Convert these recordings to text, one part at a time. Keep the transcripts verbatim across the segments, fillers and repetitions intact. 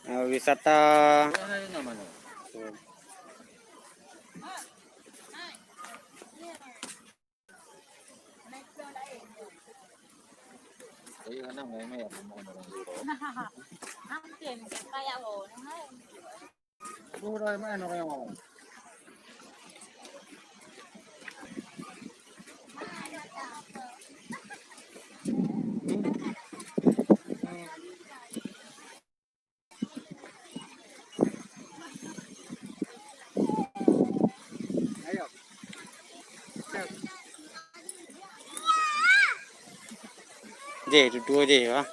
Wisata. Jeh, tutoe jeh, ha.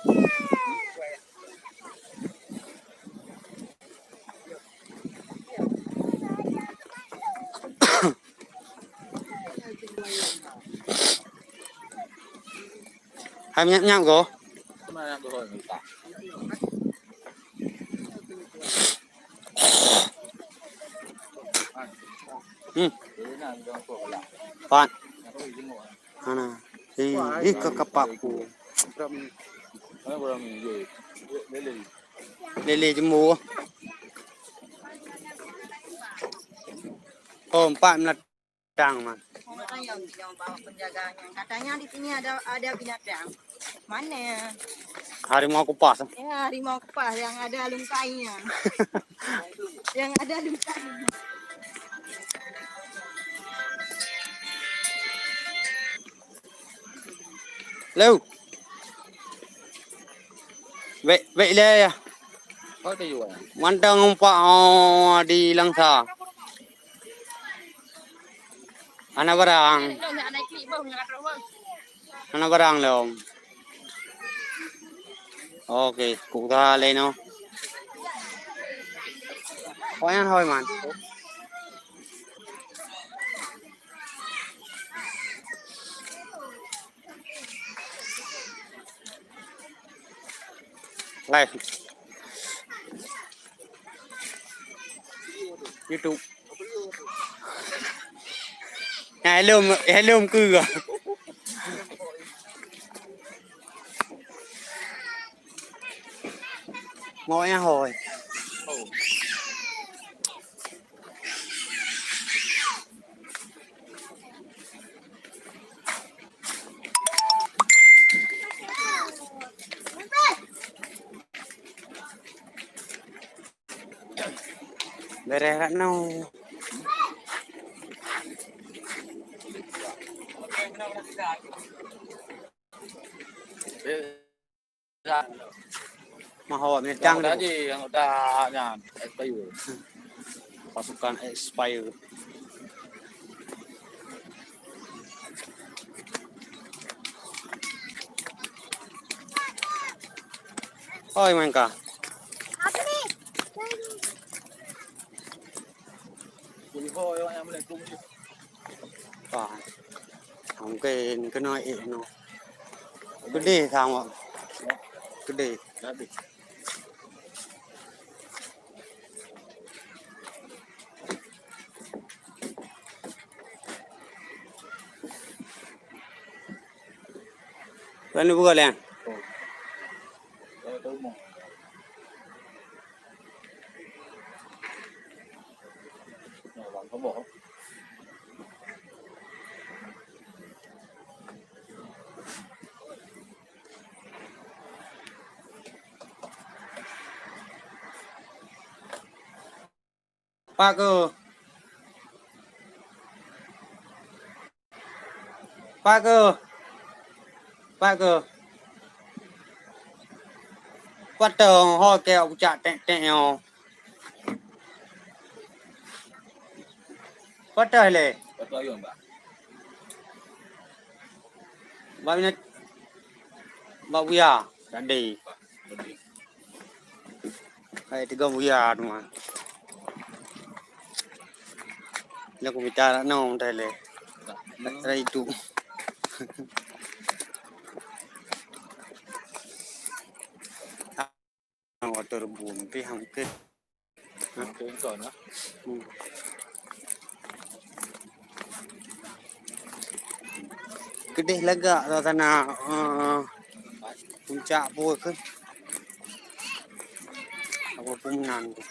Hai nyap-nyap go. Hmm. Pat. Hana. Ih, ih, ka kapak ku. Lele jemur. Oh, empat melatang, man. Orang yang, yang bawa penjaganya. Katanya di sini ada, ada binatang. Mana? Harimau kupas. Ya, harimau kupas yang ada lungkainya. Yang ada lungkainya. Leu. Bèk, bèk ilèe yah. Mantong umpak, oh, di Langsa. Hana barang. Hana barang lom. Oke, ku usaha lé noh. Pokoknya hôi man. Live. YouTube. Hello, hello keu. Mau yang hôi. Beres kat nau. Mahawak meudang tu. Anggota je, anggota nyan, expire. Pasukan expire. Oi, main kah? Apa ni? Wah, mungkin kena eh no. Gede sama. Gede. Lalu buka liang. Pak keuh. Pak keuh. Pak keuh. Patong ho keu pucak tek-tek nyoe. Patah lé. Patah ayam, Pak. Bak mina, bak buya tadi. Hai tiga buya tu mah. Nak ku mita nak nong tadi lé. Nak tadi itu. Watèe reubông pih hangkét. Hangkét kon lah. Hmm. Keudeh lagak suasana, eh, puncak peue keuh. Apa pun menang tu.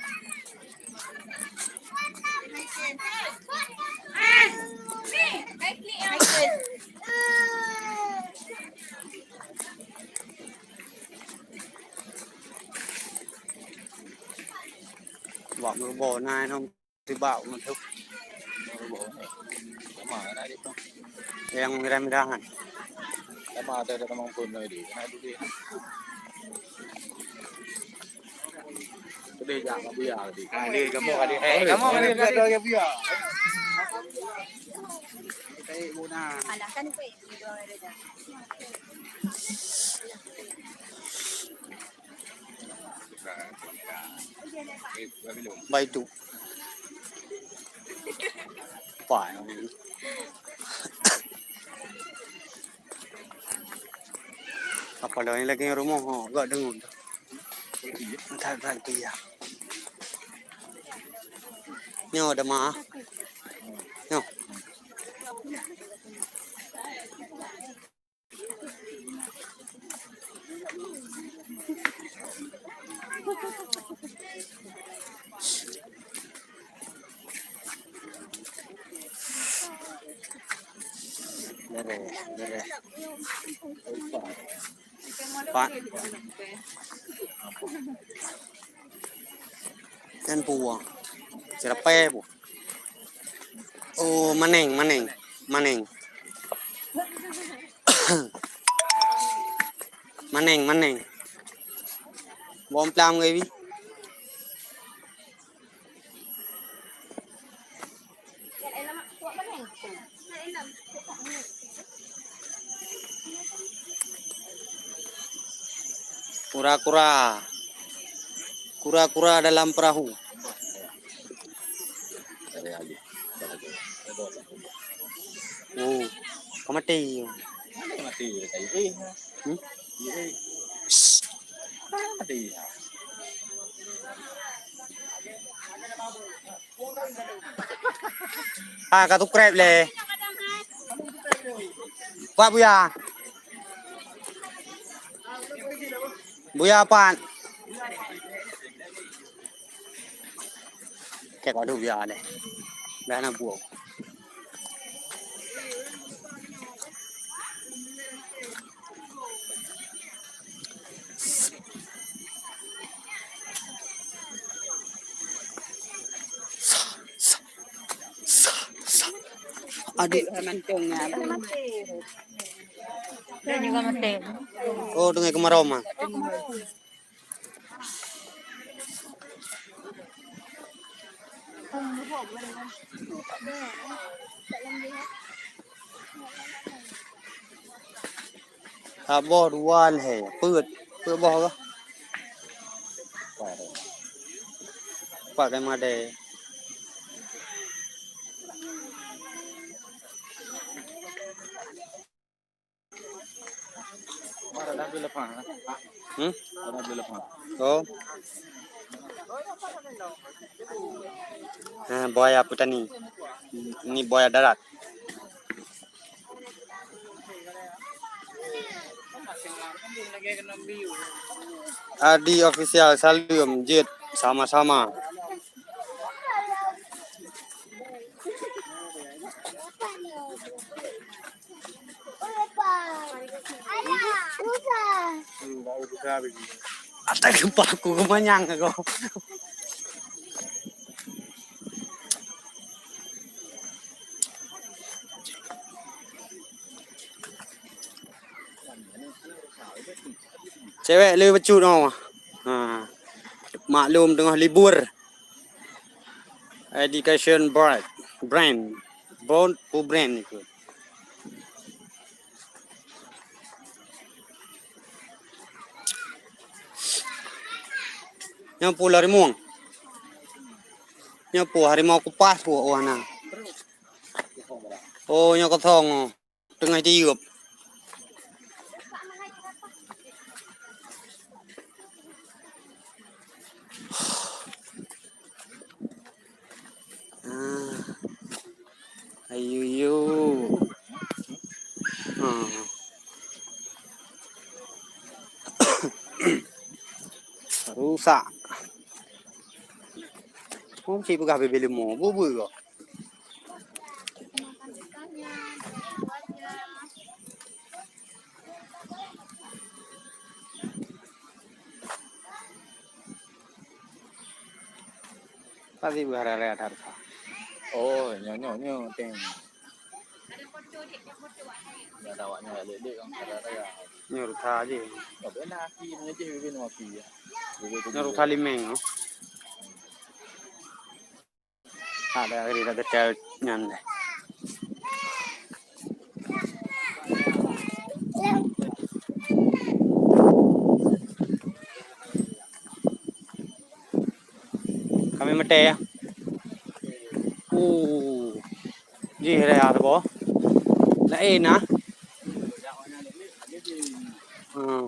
Buat meureubo na nong sibak meuteup. Sama na di tu. Yang merah-merahan. Sama ada ada teman pun na di. Na di. Boleh jak kat Buya tadi. Ah, dia kamu kali. Eh, kamu kali. Ada lagi Buya. Kita ikut dah. Alah kan tu. Baitu. Pai. Apa dah ni lagi rumoh ho, gak dengung. Tak tak dia. Nyo ada mah. Nyo. Beres, beres. Pak. Kan puang. Sirapai pu. Oh, maneng, maneng, maneng. Maneng, maneng. Bom plam ke bi? Kura-kura. Kura-kura dalam perahu. Oh, ka maté. Maté dekat air. Hmm? Air. Maté. Ah, ka tukrep lé. Pat Buya? Buya pat? Cek waduh Buya lé. Dah na buok. Adik. Dia juga mati. Oh, dengan kemarau mah. Saboh dua lhèe, peuet, peuet boh kah? Pat ka madé. Hmm? Oh. Ha, buaya petani. Ini buaya darat. Adi Official, salam jeuet sama-sama. Atai gempa aku kemanyang aku. Cewek le bacut noh. Ha. Maklum teungoh libur. Education brand. Brand. Brand, brand itu. Nyoe peue harimong. Nyoe peue harimong kupas peue, oh, na. Oh, nyoe kosong, oh. Teungoh jiyueb. Ah. Ayo, yo. Ah. Rusak. Hom cit peugah bibée leumo, beu-beu kok. Pasti berharap-harap. Oh, nyoe, nyoe, nyoe, teng. Nyoe ada awak nyoe lek-lek kan, ada raya. Nyoe rusa je. Nyoe bena aki, nyoe je bibin aki ya. Nyoe rusa limeng, oh. Ada hari dah kecil nyan deh. Kami mete ya. Uh, jih raya tu boh. Lain ah. Hmm.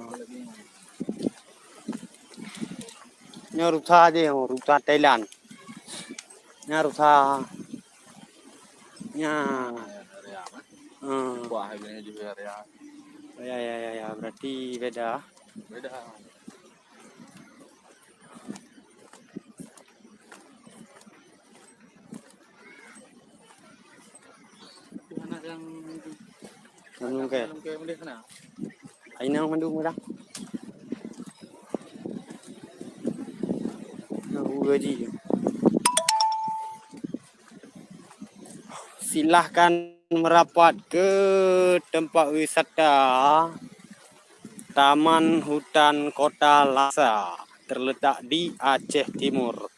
Nyoe rusa je, rusa Thailand. Nyoe rusa. Nyoe. Hmm. Wah, ini juga ya. Ya, ya, ya, ya. Berarti beda. Beda. Itu anak yang Anu ke? Dalam ke boleh sana. Aina mandum dah. Nah, udah ji. Silahkan merapat ke tempat wisata Taman Hutan Kota Lhasa, terletak di Aceh Timur.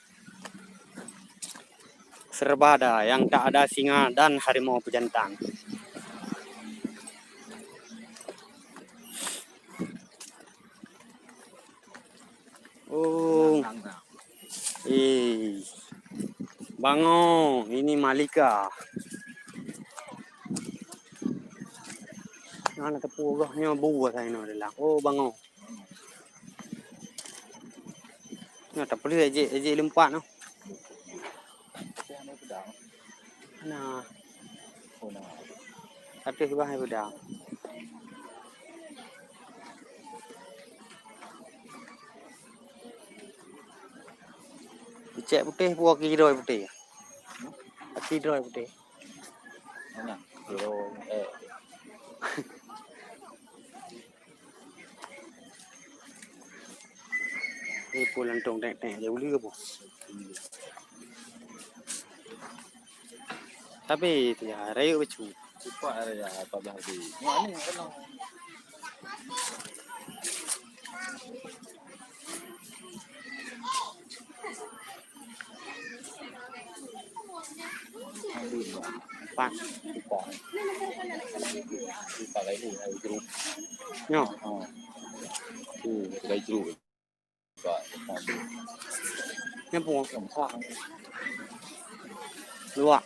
Serba ada, yang tak ada singa dan harimau pejantan. Oh. Eh. Bango, ini Malika. Nah, na teupeu goh nyoe bu asai nyoe adalah. Oh, bango. Nah, tapi ejek, ejek limpat noh. Nah. Ateueh bah ai beudang. Cek putéh, buah kidoi putéh. Kidoi putéh. Mana? Kidoi, eh. Ni pun lantong tek-tek je ulu apa? Tapi tiada rayu bacu. Cepat ada ya, empat belas hari. Ni, ni, kena. Empat. Empat lagi, lagi jeruk. Nyo. Ha. Tu, lagi jeruk. Empat, empat. Nyo pun. Luak.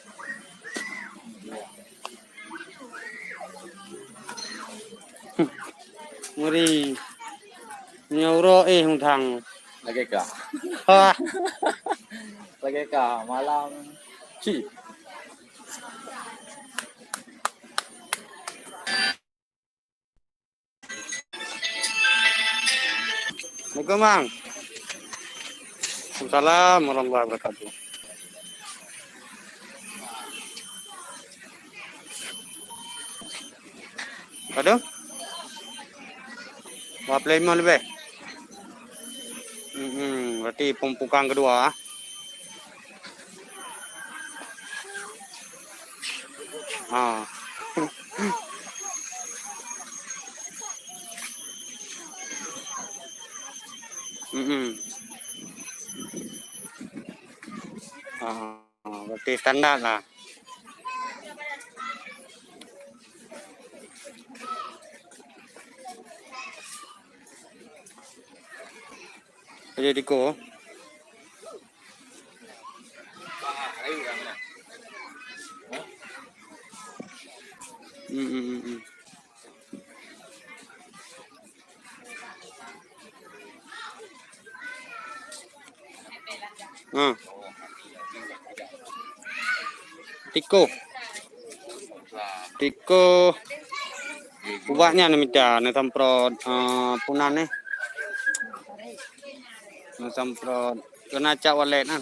Ngeri. Nyoe uroe eh hutang. Lagèe ka. Hah. Lagèe ka malam. Ci. Assalamualaikum, Bang. Waalaikumsalam warahmatullahi wabarakatuh. Aduh. Dua puluh lima lebih. Hmm, berarti pembukaan kedua. Ha. Hmm. Ha, berarti standar lah. Jadi diko. Hmm, hmm, hmm, hmm. Ha. Tiko. Tiko. Ubat nyan mita, neusamprot, eh, punan eh. Neusamprot. Kena cak walet nah.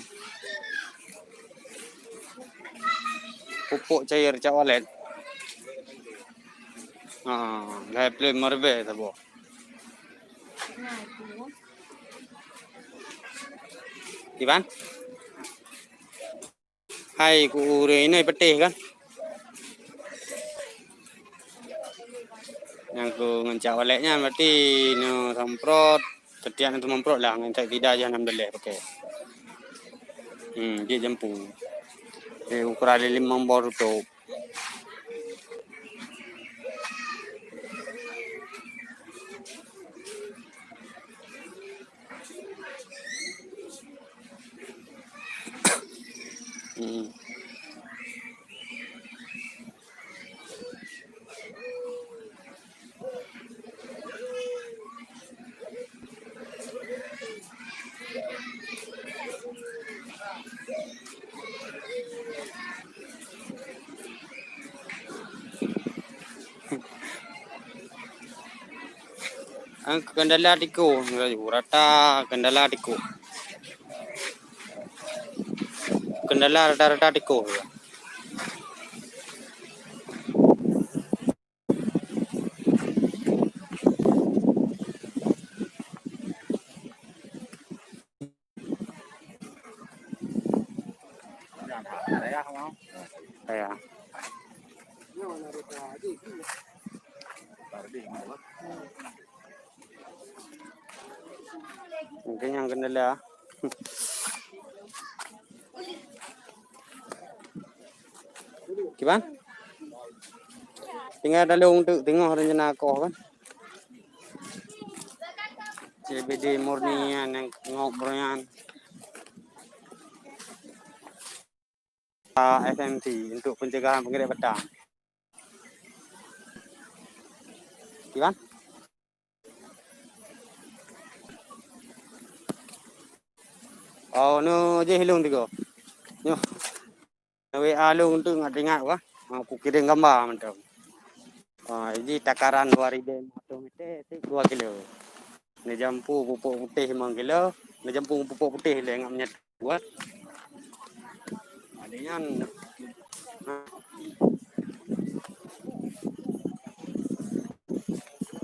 pupuk cair cak walet. Ha, lhèe pleuh lima ribèe saboh. Kiban? Hai ku ureueng inai peuteh kan? Nyang ku ngon cak walet nyan berarti neusemprot, setiap neusemprot lah ngon cak sida jih alhamdulillah pakai. Hmm, jeuet jampu. Eh, ukuran limong boh tutôp. Hmm. Ang kendala tikoh, rata kendala tikoh. Kendala rata-rata tikoh. Ya. Mungkin nyang kendala. Kiban? Tinggai taleueng teuk teungoh rencana koh kan? C B D murni nyan nyang ngok beureuyan. Ah, F M T untuk pencegahan penggeret batang. Kiban? Oh, nu jih lôn tiga. Nyoh. W A lôn tu ingat-ingat wah. Ha, ku kirim gambar mantong. Ha, jadi takaran dua ribu lima ratus meter tu dua kilo. Neujampu pupuk putéh lima kilo, neujampu pupuk putéh lé ngon meunyoe buat. Ada nyan. Ha.